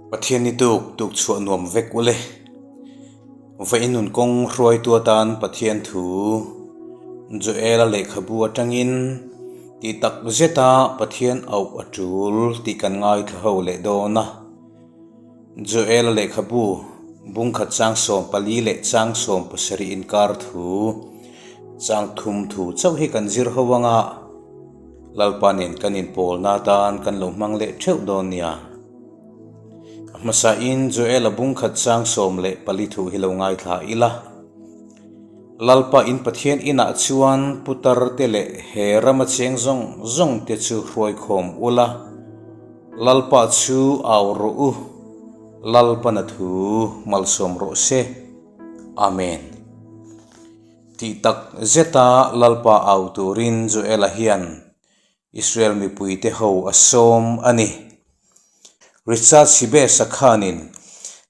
Pathian ni tuk tuk chhuah nuam vek ule. Vawiin nun kawng hruaitu atan Pathian thu Joel-a lehkhabu atangin tih tak zeta Pathian auh a tul tih kan ngaithla ho leh dawn a. Joel-a lehkhabu bungkhat chang 14 leh chang 17 inkar thu chang thum thu chauh hi kan zir ho anga Lalpa nen kan inpawlna atan kan lo hmang leh theuh dawn nia. A hmasain Joel-a bungkhat chang 14 thu hi lo ngaithla ila. Lalpa in Pathian inah chuan putar te leh he rama cheng zawng zawng te chu hruaikhawm ula, Lalpa chu au rawh u, Lalpana thu malsawm rawh se. Amen. Tih tak zeta Lalpa au turin Joela hian Israel mipuite ho a sawm a ni. Richard Sibesa khanin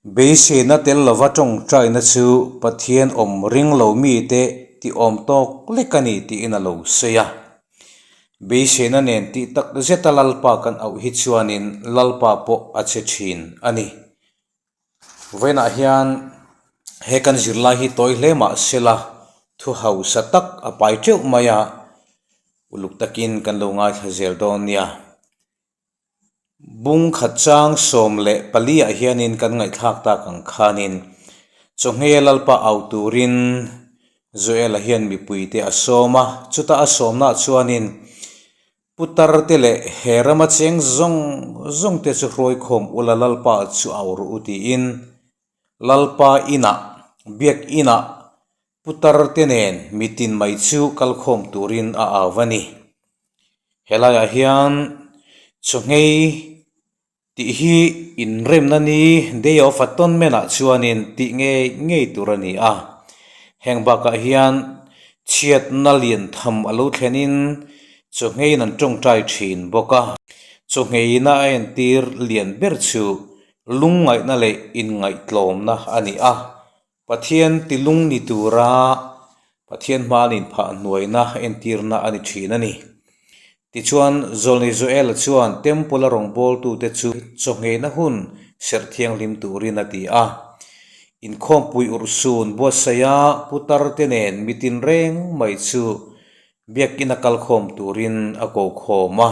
beiseina tel lova tawngtaina chu Pathian awm ring lo mite ti awm tawk lek a ni tiin a lo sawi a. Beiseina nen tih tak zeta Lalpa kan auh hi chuanin Lalpa pawh a che thin a ni. Vawiinah hian he kan zirlai hi tawi hle mah sela thu hausa tak a pai teuh mai a, uluk takin kan lo ngaithla zel dawn nia. Bung khat chang 14 ah hianin kan ngaihthlak tak ang khanin chawhngei Lalpa au turin Joel-a hian mipuite a sawm a, chuta a sawmnaah chuanin Putar te leh he rama cheng zawng zawng te chu hruaikhawm ula Lalpa chu au rawh u tiin Lalpa inah, biak inah putar te nen mitin mai chu kalkhawm turin a au a ni. Helaiah hian chawhngei Tih hi inremna ni Day of Atonement ah chuanin tih ngei ngei tur a ni a. Heng bakah hian chhiatna lian tham a lo thlenin chawhngeiin an tawngtai thin bawk a. Chawhngeiina a entir lian ber chu lungngaihna leh inngaihtlawmna a ni a. Pathian tilung ni tura Pathian hmain inphah hnuaina entirna a ni thin a ni. Tichuan, Zawlnei Joel-a chuan Temple-a rawngbawltute chu chawhngheina hun serh thianghlim turin a ti a. Inkhawmpui urhsun buatsaiha putarte nen mitin reng mai chu biakina kalkhawm turin a ko khawm a,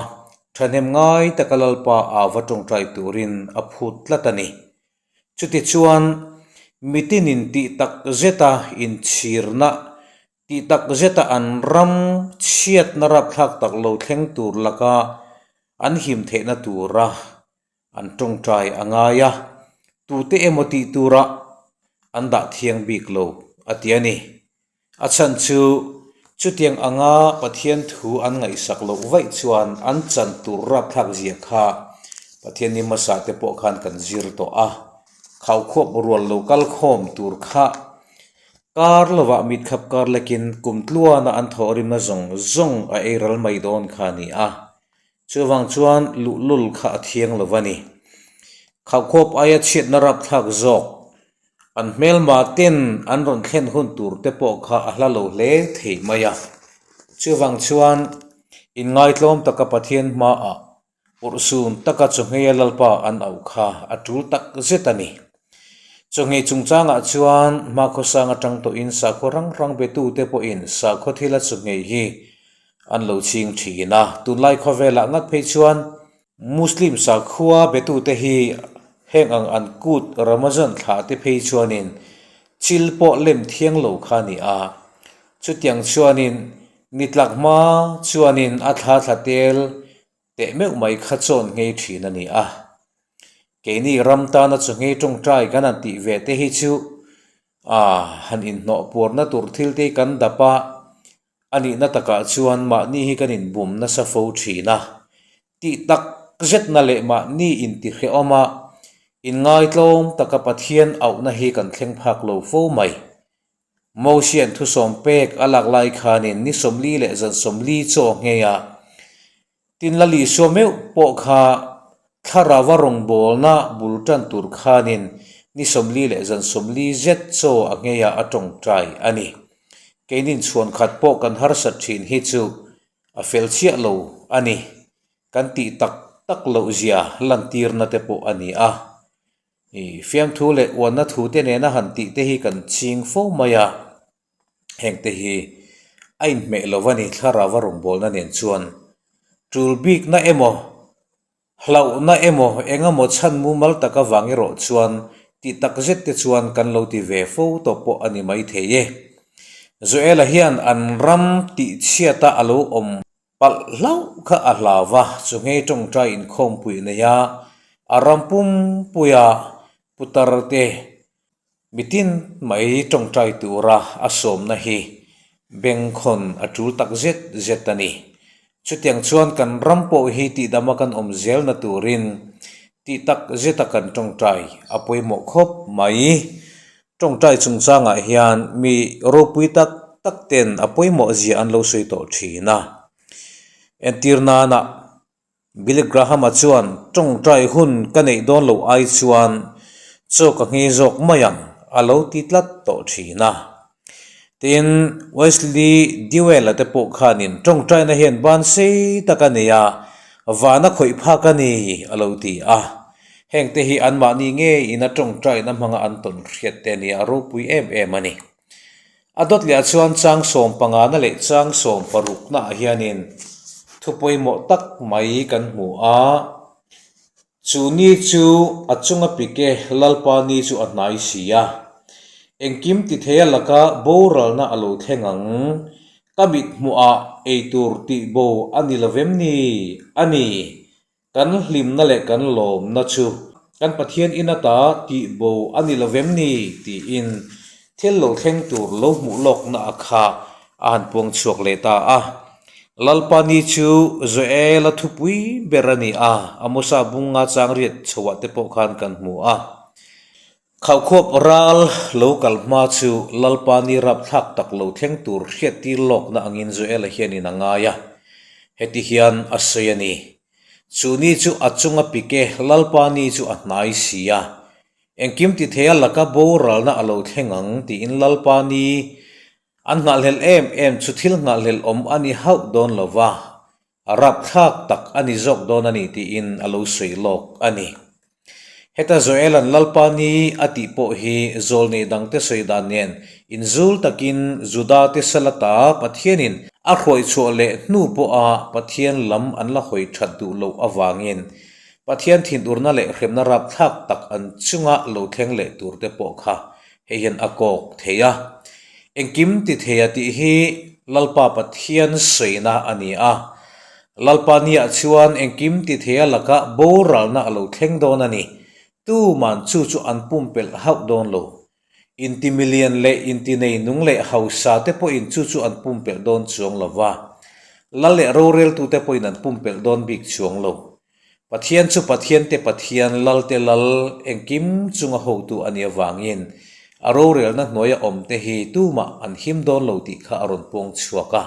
thahnem ngai taka Lalpa ava tawngtai turin a phut tlat a ni. Chutichuan, mitinin tih tak zeta inchhirna, tih tak zeta an ram chhiatna rapthlak tak lo thleng tur laka an him theihna tura an tawngtai a ngai a, tute emaw tih tura an dah thiang bik lo a ti a ni. A chhan chu chutiang anga Pathian thu an ngaihsak loh vaih chuan an chan tur rapthlak zia kha Pathian ni hmasa te pawh khan kan zir tawh a, khaukhawp rual lo kal khawm tur kha kar lovah mitkhap kar lekin kum tluana an thawhrimna zawng zawng a ei ral mai dawn kha a ni a, chuvang chuan luhlul kha a thiang lo va ni. Khaukhawp aia chhiatna rapthlak zawk An hmelma ten an rawn thlen hun tur te pawh kha a hla lo hle thei mai a. Chuvang chuan inngaitlawm taka Pathian hmaah urhsun taka chawhngei a Lalpa an auh kha a tul tak zet a ni. Chawhngei chungchangah chuan hmakhawsang atang tawhin sakhaw rang rang betute pawhin sakhaw thila chawhngei hi an lo ching thin a. Tunlai khawvelah ngat phei chuan Muslim sakhua betute hi heng ang an kut Ramazan thlah te phei chuanin chil pawh lem thiang lo kha a ni a. Chutiang chuanin ni tlak hma chuanin a thla thla tel teh meuh mai kha chawn nghei thin a ni a. Keini ram tana chu nghei tawngtai kan han tih ve te hi chu han inhnawh puarna tur thil te hi kan dap a. A nihna takah chuan mahni hi kan inbum nasa fo thin a, tih tak zetna leh mahni intihrehawm a, inngaitlawm taka Pathian auhna hi kan thleng phak lo fo mai. Mosia'n thusawm pek a lak lai khanin ni 40 leh zan 40 chaw nghei a, Tin la Lisua meuh pawh kha thlarau a rawngbawlna bul tan tur khanin ni 40 leh zan 40 zet chaw a ngeiah a tawngtai a ni. Keinin chhuan khat pawh kan harsat thin hi chu a fel chiah lo a ni. Kan tih tak tak loh zia lantirna te pawh a ni a. I fiamthu leh uanna thu te nena han tih te hi kan ching fo mai a, hengte hi a inhmeh lo a ni thlarau a rawngbawlna nen chuan tul bikna emaw hlauhna emaw engemaw chhan mumal tak avang erawh chuan tih tak zet te chuan kan lo ti ve fo tawh pawh a ni maithei e. Joela hian an ram tihchhiata a lo awm Palh hlauh kha a hlau va, chu nghei tawngtai inkhawmpui nei a, a ram pumpuia putar te mitin mai tawngtai tura a sawmna hi bengkhawn a tul tak zet zet a ni. Chutiang chuan kan ram pawh hi tihdama kan awm zelna turin tih tak zeta kan tawngtai a pawimawh khawp mai. Tawngtai chungchangah hian mi ropui tak tak ten a pawimawh zia an lo sawi tawh thin a. Entir nana Billy Graham-a chuan tawngtai hun ka neih dawn loh ai chuan chaw ka ngei zawk mai ang a lo ti tlat tawh thin a. Tin, Wesley Dewell-a te pawh khanin tawngtaina hian ban sei tak a nei a, vana khawih phak a ni a lo ti a. Hengte hi anmahni ngei ina tawngtaina hmanga an tawn hriat te nia a ropui em em a ni. A dawt leh ah chuan chang sawm pangana leh chang sawm parukna ah hianin thu pawimawh tak mai kan hmu a, chu ni chu a chunga pike Lalpa ni chu a hnai si a, engkim ti thei a laka boralna a lo thleng ang, ka mit hmuh ah eitur tih bo a ni lovem ni a ni. Kan hlimna leh kan lawmna chu kan Pathian in ata tih bo a ni lo vem ni? tiin thil lo thleng tur lo hmuh lawkna a kha a han puang chhuak leh ta a. Lalpa ni chu Joel-a thupui ber a ni a, Amosa bunga chang riat chhoah te pawh khan kan hmu a. Khauhkhuap ral lo kal hma chu Lalpa ni rapthlak tak lo thleng tur hriattir lawkna angin Joel-a hianin a ngai a. Heti hian a sawi a ni. Chu ni chu a chunga pike Lalpa ni chu a hnai si a. Engkim ti theia laka boralna a lo thleng ang tiin Lalpa ni an nghahhlelh em em chu thil nghahhlelh awm a ni hauh dawn lo va. A rapthlak tak a ni zawk dawn a ni tiin a lo sawi lawk a ni. Heta Joel-a'n Lalpa ni a tih pawh hi zawlnei dangte sawi dan nen inzul takin Juda-te salata Pathianin a hruaichhuah leh hnu pawha Pathian lam an la hawi that duh loh avangin Pathian thinurna leh hremna rapthlak tak an chunga lo thleng leh turte pawh kha hei hian a kawk thei a. Engkim ti thei a tih hi Lalpa Pathian sawina a ni a. Lalpa niah chuan engkim ti thei a lakah boralna a lo thleng dawn a ni. Tuman chu chu an pumpelh hauh dawn lo. Inti milian leh inti nei nung leh hausa te pawhin chu chu an pumpelh dawn chuang lo va. Lal leh roreltute pawhin an pumpelh dawn bik chuang lo. Pathian chu Pathiante Pathian, Lalte Lal, engkim chunga hotu a nih avangin a rorelna hnuaia awmte hi tumah an him dawn lo tih kha a rawn puang chhuak a.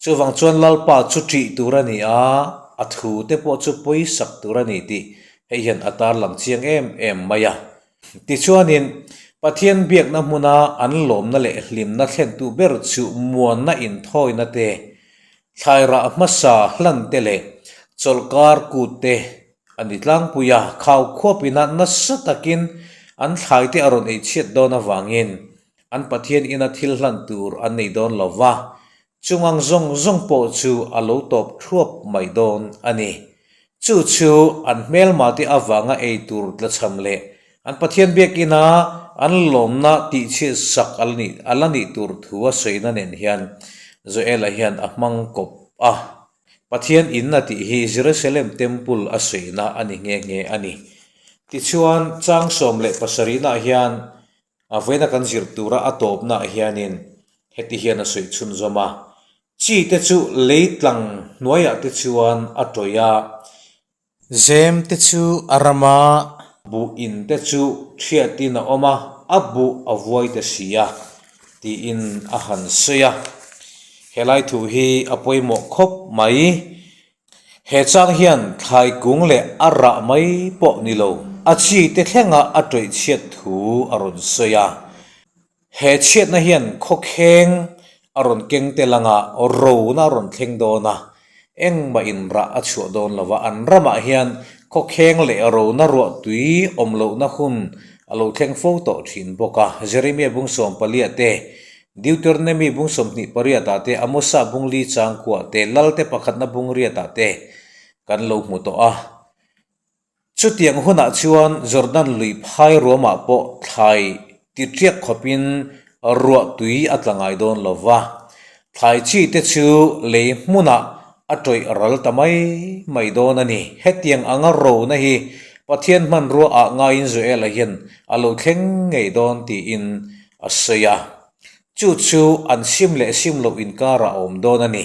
Chuvang chuan Lalpa chu ṭih tur a ni a, a thute pawh chu pawisak tur a ni tih hei hian a tarlang chiang em em mai a. Tichuanin, Pathian biakna hmuna an lawmna leh hlimna thlentu ber chu muanna inthawina te, Thlairah hmasa hlan te leh chawlhkar kut te a ni tlangpui a, khau khuapina nasa takin an thlai te a rawn ei chhiat dawn avangin an Pathian ina thil hlan tur an nei dawn lo va, chungang zawng zawng pawh chu a lo tawp thuap mai dawn a ni. Chu chu an hmelma te avanga ei tur tlachham leh An Pathian biakina an lawmna tihchhiat sak a la nih tur thu a sawina nen hian Joel-a hian a hmang kawp a. Pathian in a tih hi Jerusalem Temple a sawina a ni nghe nghe a ni. Tichuan, chang 17 nah hian a vawiina kan zir tura a tawpnaah hianin heti hian a sawi chhunzawm a, Chi te chu lei tlang hnuaiah te chuan a tawih a, Zem te chu a ram a. Buh in te chu thiatin a awm a, a buh a vuai ta si a, tiin a han sawi a. Helai thu hi a pawimawh khawp mai. He chang hian thlai kung leh a rah mai pawh ni lo, a chi te thlenga a tawih chhiat thu a rawn sawi a. He chhiatna hian khawkheng a rawn keng tel anga rona a rawn thleng dawn a, engmah inrah a chhuah dawn lo va, an ramah hian Khawkheng leh rona ruahtui awm lohna hun a lo thleng fo tawh thin bawk a. Jeremia bung 14 te, Deuteronomy bung 28 ah te, Amosa bung li chang kuah te, Lalte pakhatna bung riat ah te kan lo hmu tawh a. Chutiang hunah chuan Jordan lui phai ruamah pawh thlai ti tiak khawpin ruah tui a tla ngai dawn lo va, thlai chi te chu lei hmunah a tawih ral ta mai mai dawn a ni. Hetiang anga rona hi Pathian hmanrua ah ngaiin Joel-a hian a lo thleng ngei dawn tiin a sawi a. Chu chu an sim leh sim loh inkarah a awm dawn a ni.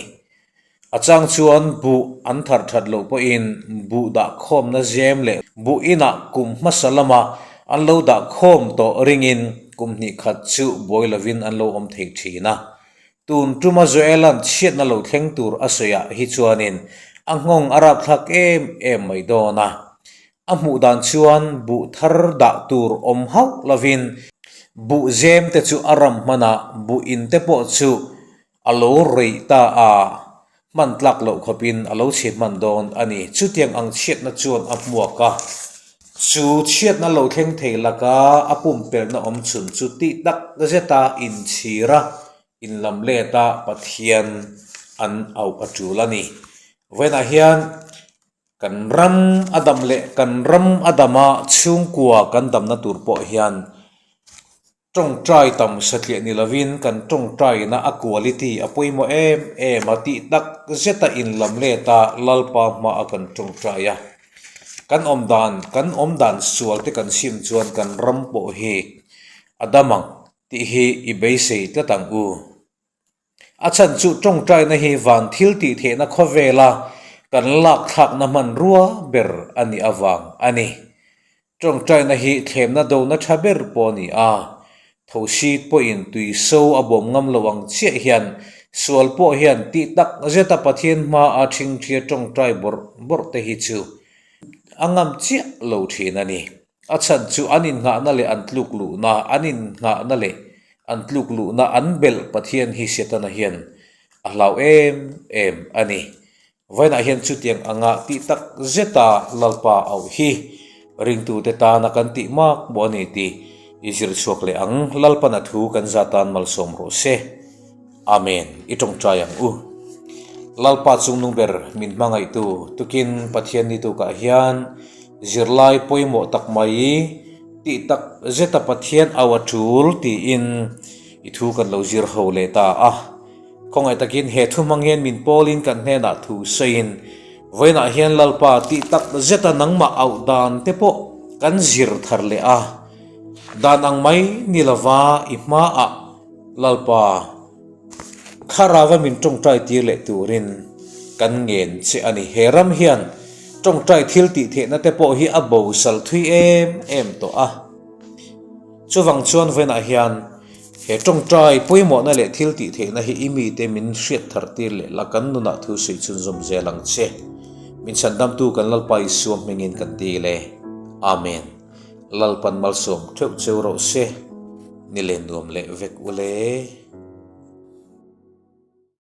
A chang chuan buh an thar that loh pawhin buh dah khawmna zem leh buh inah kum hmasa lama an lo dah khawm tawh ringin kum hnih khat chu buai lovin an lo awm thei thin a. Tun tuma Joelan chhiatna lo thleng tur a sawiah hi chuanin a nghawng a rapthlak em em mai dawn a. A hmuh dan chuan buh thar dah tur awm hauh lovin buh zem te chu a ram hman a, buh in te pawh chu A lo reih ta a, hman tlak loh khawpin a lo chhe hman dawn a ni. Chutiang ang chhiatna chuan a hmuak a, chu chhiatna lo thleng thei laka a pumpelhna awm chhun chu tih tak zeta inchhir a, inlam let a Pathian an auh a tul a ni. Vawiinah hian kan ram a dam leh kan ram a dama chhungkua kan damna tur pawh hian Tawngtai tam satliah ni lovin kan tawngtaina a quality a pawimawh em em a tih tak zeta inlam let a Lalpa hmaah kan tawngtai a. Kan awm dan kan awm dan sual te kan sim chuan kan ram pawh hi a dam ang tih hi i beisei tlat ang u. A chhan chu tawngtaina hi van thil tih theihna khawvela kan lak thlakna hmanrua ber a nih avang a ni. Tawngtaina hi thlemna dona tha ber pawh a ni a, thosi pawhin tui so a bawm ngam lo ang chiah hian sual pawh hian tih tak zeta Pathian hmaa thingthia tawngtai bawrh bawrh te hi chu a ngam chiah lo thin a ni. A chhan chu an innghahna leh an tluk luhna, an innghahna leh an tluk luhna an belh Pathian hi Setana hian a hlau em em a ni. Vawiinah hian chutiang anga tih tak zeta Lalpa auh hi ringtute tana kan tih mak pawh a ni tih i zir chhuak leh ang. Lalpan a thu kan za tan malsawm rawh se. Amen. I tawngtai ang u. Lalpa chungnung ber min hmangaihtu tukin Pathian ni tukah hian zirlai pawimawh tak mai tih tak zeta Pathian au a tul tiin i thu kan lo zir ho leh ta a. Khawngaih takin he thu hmang hian min pawlin kan hnenah thu sawiin, Vawiinah hian Lalpa tih tak zeta nangmah auh dan te pawh kan zir thar leh a, dan ang mai ni lova i hmaah Lalpa thlarava min tawngtai tir leh turin kan ngen che a ni. He ram hian tawngtai thil tih theihna te pawh hi a bosal thui em em tawh a. Chuvang chuan vawiinah hian he tawngtai pawimawhna leh thil tih theihna hi i mite min hriat thar tir leh la kan nunah thu sawi chhunzawm zel ang che. Min chhandamtu kan Lalpa Isua hmingin kan ti le. Amen. Lalpan malsawm theuh cheu rawh se. Ni len nuam leh vek u le.